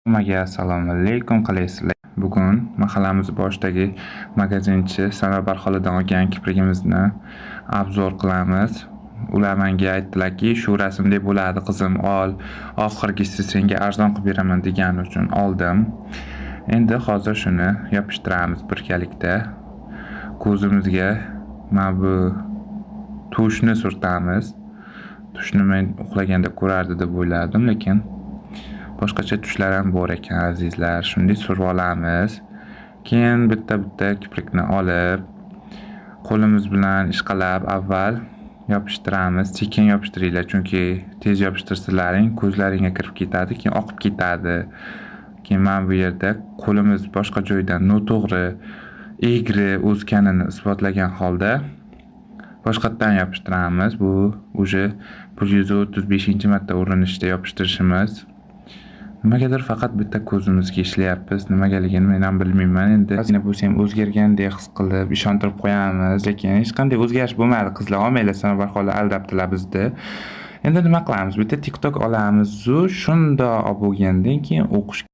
Hammaga assalomu alaykum, qalaysizlar? Bugun mahallamiz boshidagi magazinchi Sanobar xoladan olgan kiprigimizni обзор qilamiz. Ular menga aytdilarki, shu rasmdek bo'ladi, qizim, ol, oxirgisi senga arzon qilib beraman degani uchun oldim. Endi hozir shuni yopishtiramiz birgalikda. Ko'zimizga mana bu тушь ni surtamiz. Тушь ni men uxlaganda ko'rardi deb o'ylardim, lekin boshqacha тушь lar ham bor ekan, azizlar. Shunday surib olamiz. Keyin bitta-bitta kiprikni olib, qo'limiz bilan ishqalab avval yopishtiramiz. Sekin yopishtiringlar, chunki tez yopishtirsalaring ko'zlaringga kirib ketadi, keyin oqib ketadi. Keyin mana bu yerda qo'limiz boshqa joydan noto'g'ri, egri o'sganini isbotlagan holda boshqatdan yopishtiramiz. Bu уже 135-marta urinishda yopishtirishimiz. Nimagadir faqat bitta ko'zimizga ishlayapmiz. Nimagaligini men ham bilmayman endi. Ozgina bo'lsa ham o'zgargandek his qilib, ishontirib qo'yamiz, lekin hech qanday o'zgarish bo'lmadi, qizlar. Olmanglar, Sanobar xola aldabdilar bizni. Endi nima qilamiz? Bitta TikTok olamiz-u, shundoq olib bo'lgandan keyin o'qish